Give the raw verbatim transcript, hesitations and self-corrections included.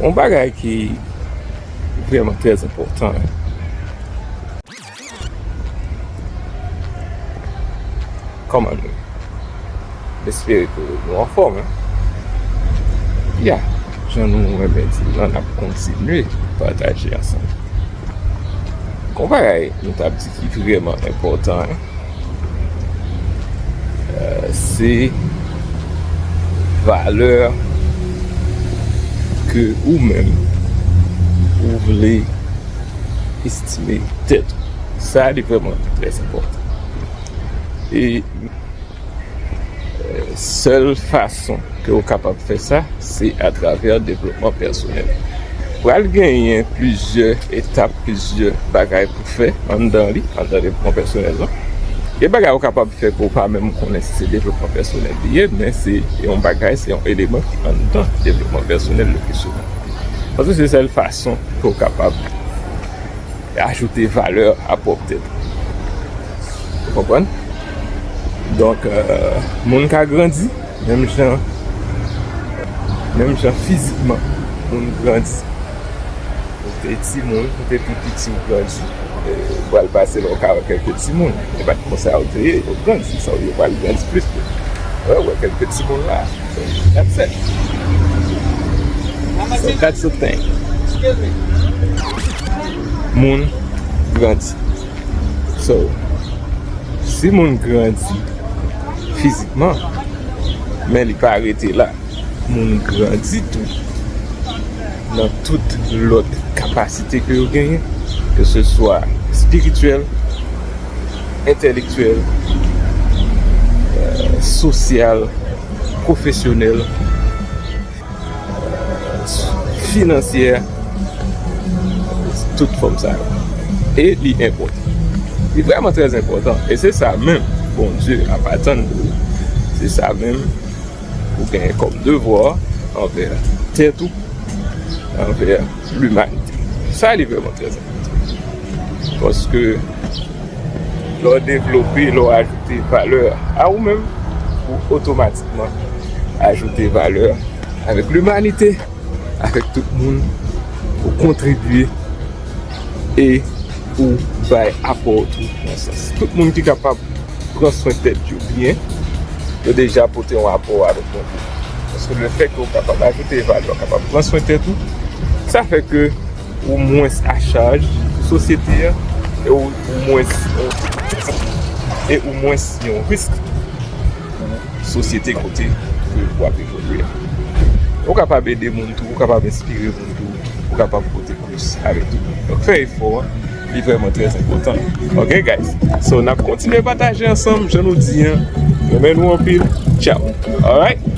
Yon bagay ki vrèman trè enpòtan. Kòman nou ye? M espere ke nou anfòm, en. Ya, jan nou renmen di l lan, n ap kontinye pataje ansanm. Yon bagay nou t ap di ki vrèman enpòtan, en, euh, se valè ke ou menm ou vle estime tèt ou. Sa, li vrèman trè enpòtan. E, euh, sèl fason ke ou kapab fè sa, se atravè devlopman pèsonèl. Pral genyen plizyè etap, plizyè bagay pou fè anndan li, anndan devlopman pèsonèl lan. Gen bagay ou kapab fè ke w pa menm konnen si se devlopman pèsonèl li ye, men se yon bagay, se yon eleman ki anndan devlopman pèsonèl le pli souvan. Paske se sèl fason ke w kapab ajoute valè a pwòp tèt ou. Ou konprann? Donk, euh, moun ka grandi, menm jan, menm jan fizikman, moun grandi. Ou te timoun, ou te pi piti, ou grandi. E, ou pral pase la, ou ka wè kèlke timoun. E pa t konsa yo te ye, yo grandi, sa yo pral grandi plis tou. Wè, wè kèlke timoun la. So, that's it. So, that's the thing. Moun grandi. So, si moun grandi fizikman, men li pa rete la, moun grandi tou nan tout lòt kapasite ke yo genyen, ke se swa espirityèl, entèlektyèl, euh, sosyal, pwofesyonèl, finansyè, tout fòm sa yo. E li enpòtan. Li vrèman trè enpòtan. E se sa menm Bondye ap atann de ou. Se sa menm ou genyen kòm devwa anvè tèt ou, anvè limanite. Sa, li vrèman trè enpòtan. Paske lè w devlope, lè w ajoute valè a ou menm, ou otomatikman ajoute valè avèk limanite, avèk tout moun, ou kontribye e ou bay apò w tou nan sans. Tout moun ki kapab pran swen tèt yo byen, yo deja pote yon apò avèk yon gwo. Paske lefètke w kapab ajoute valè, w kapab pran swen tèt ou, sa fè ke ou mwens a chaj pou sosyete a, e ou, ou mwens, e ou mwens yon risk pou sosyete kote ke w ap evolye a. Ou kapab ede moun tou, ou kapab enspire moun tou, ou kapab pote plis avèk tou. Donk, fè efò a, li vrèman trè enpòtan. Ok, guys? So, n ap kontinye pataje ansanm, jan nou di an. Renmen nou anpil. Ciao. Alright?